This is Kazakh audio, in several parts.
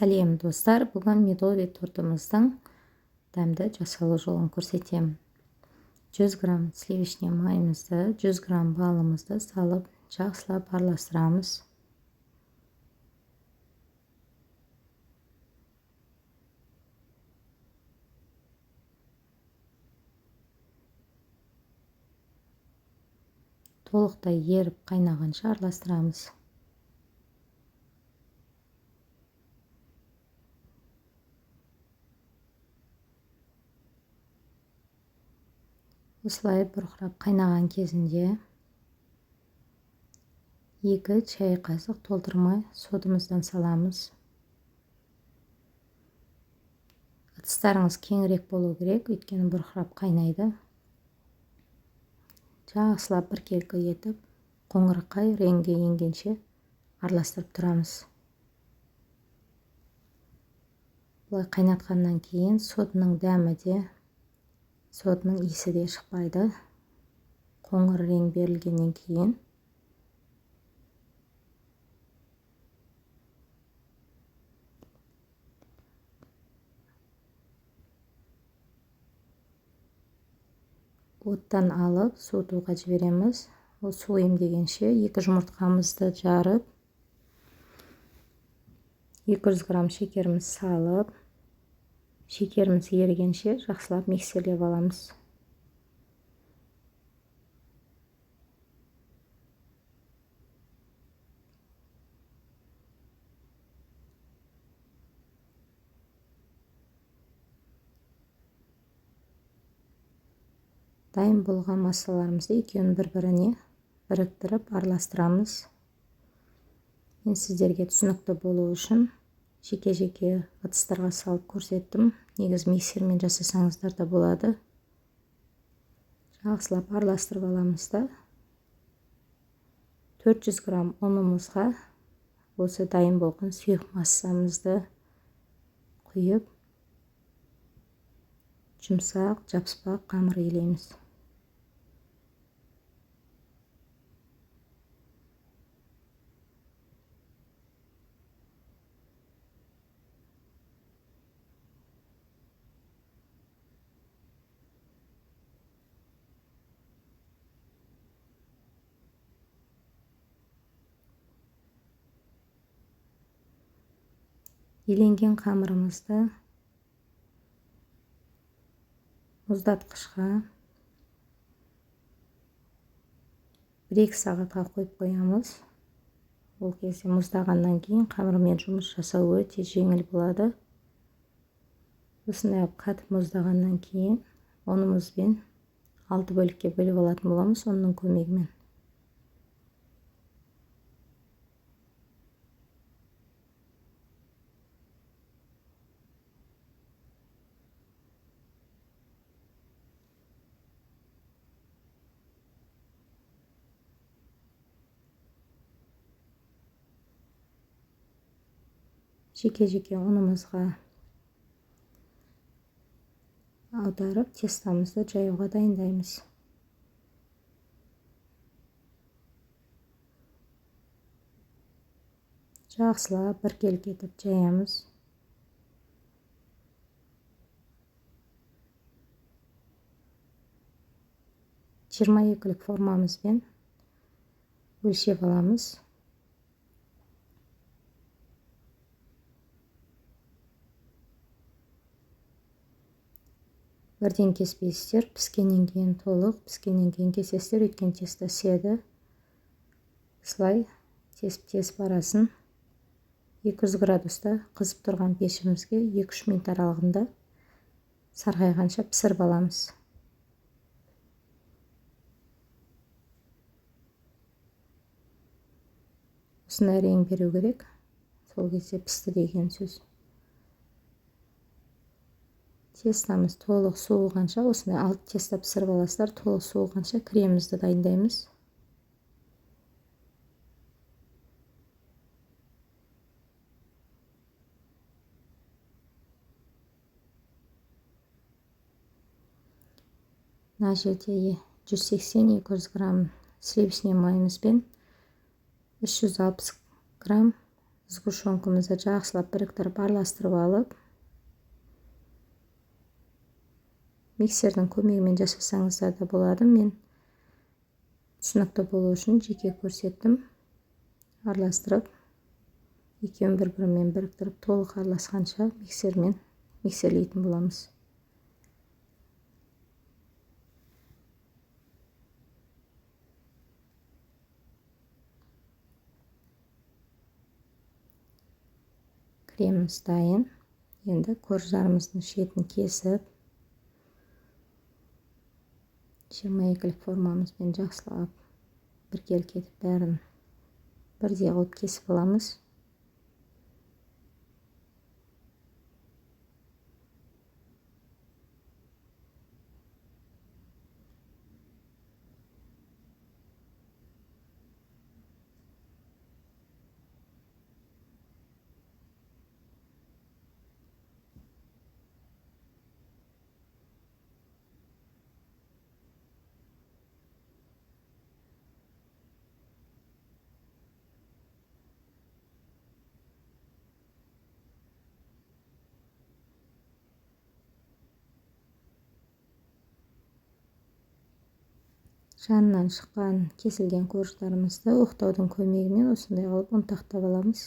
Сәлем, достар! Бүгін медовый тортымыздың дәмді жасалу жолын көрсетемін. 100 грамм сливочный майымызды, 100 грамм балымызды салып, жақсылап араластырамыз. Толықтай еріп қайнағанша араластырамыз. Осылай бұрқырап қайнаған кезінде 2 шай қасық толтырмай содымыздан саламыз. Ыдыстарыңыз кеңірек болу керек, өйткені бұрқырап қайнайды. Жақсылап біркелкі етіп, қоңырқай реңге енгенше араластырып тұрамыз. Бұлай қайнатқаннан кейін содының дәмі де, содының иісі де шықпайды. Қоңыр рең берілгеннен кейін оттан алып суытуға жібереміз. Ол су емдегенше 2 жұмыртқамызды жарып, 200 грамм шекеріміз салып, шекеріміз ерігенше жақсылап миксерлеп аламыз. Дайын болған массаларымызды екеуін бір-біріне біріктіріп араластырамыз. Мен сіздерге түсінікті болу үшін жеке-жеке ыдыстарға салып көрсеттім. Негізі миксермен жасасаңыздар да болады. Жақсылап араластырып аламыз да 400 грамм ұнымызға осы дайын болған сұйық массамызды құйып, жұмсақ, жабыспақ қамыр илейміз. Еленген қамырымызды мұздатқышқа 1-2 сағатқа қойып қоямыз. Ол кезде мұздағаннан кейін қамырмен жұмыс жасау өте жеңіл болады. Осындай қатып мұздағаннан кейін ұнымызбен 6 бөлікке бөліп алатын боламыз ұнның көмегімен. Жеке-жеке ұнымызға аударып, тестамызды жаюға дайындаймыз. Жақсылап біркелкі етіп жаямыз. Жиырма екілік формамызбен өлшеп аламыз. Бірден кеспейсіздер, піскеннен кейін толық, піскеннен кейін кесесіздер, өйткені тесто іседі. Осылай тесіп-тесіп арасын 200 градуста қызып тұрған пешімізге екі-үш минут аралығында сарғайғанша пісіріп аламыз. Осындай рең беру керек, сол кезде пісті деген сөз. Тестамыз толық суығанша, осындай 6 теста пісіріп аласыздар, толық суығанша кремімізді дайындаймыз. Мына жерде жүз сексен екі жүз грамм сливочный майымызбен 360 грамм Сгущенкамызды жақсылап біріктіріп араластырып алып, миксердің көмегімен жасасаңыздар да болады. Мен түсінікті болу үшін жеке көрсеттім. Араластырып, екеуін бір-бірімен біріктіріп, толық араласқанша миксермен миксерлейтін боламыз. Креміміз дайын. Енді корждарымыздың шетін кесіп, 22-лік формамызбен жақсылап біркелкі етіп бәрін бірдей қылып кесіп аламыз. Жанынан шыққан кесілген корждарымызды оқтаудың көмегімен осындай қылып ұнтақтап аламыз.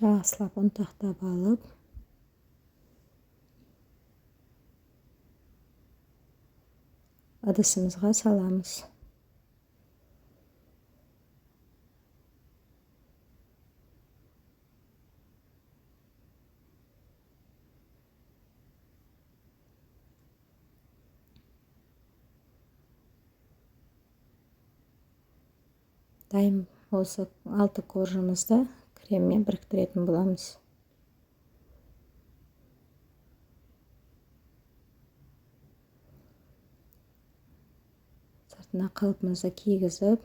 Жақсылап ұнтақтап алып, ыдысымызға саламыз. Дайын осы 6 коржымызды креммен біріктіретін боламыз. Сыртына қалпымызды кигізіп,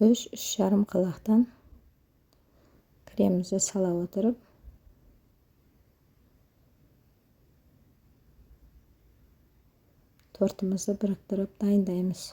3-3,5 қалақтан кремімізді сала отырып, тортымызды біріктіріп дайындаймыз.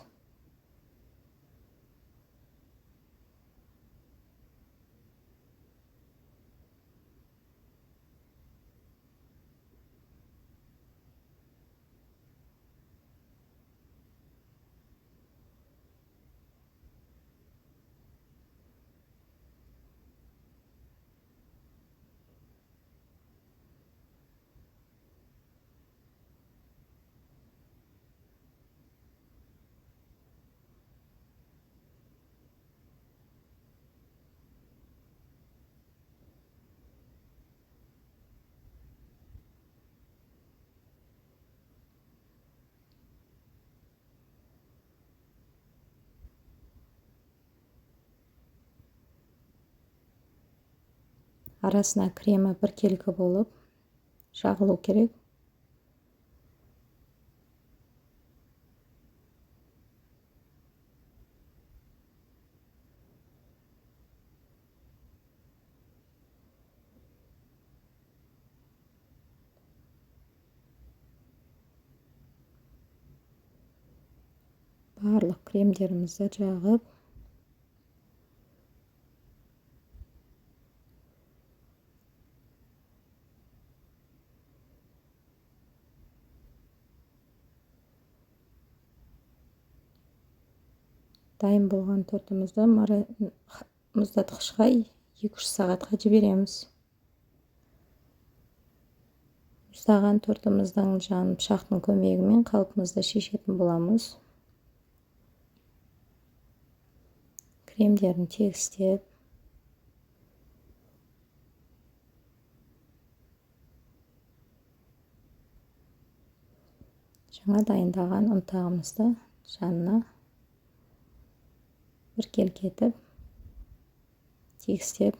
Арасына кремі біркелкі болып жағылу керек. Барлық кремдерімізді жағып, дайын болған тортымызды мұздатқышқа 2-3 сағатқа жібереміз. Ұстаған тортымыздың жанын пышақтың көмегімен қалпымызды шешетін боламыз. Кремдерін тегістеп, жаңа дайындаған ұнтағымызды жанына біркелкі етіп тегістеп,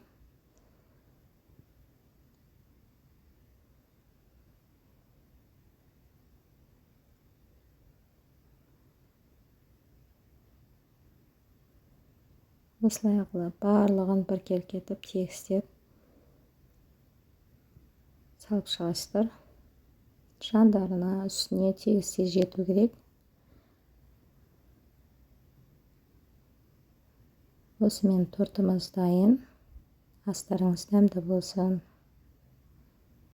осылай қылып барлығын біркелкі етіп тегістеп салып шығасыздар. Жандарына, үстіне тегістей жету керек. Осымен тортымыз дайын. Астарыңыз дәмді болсын.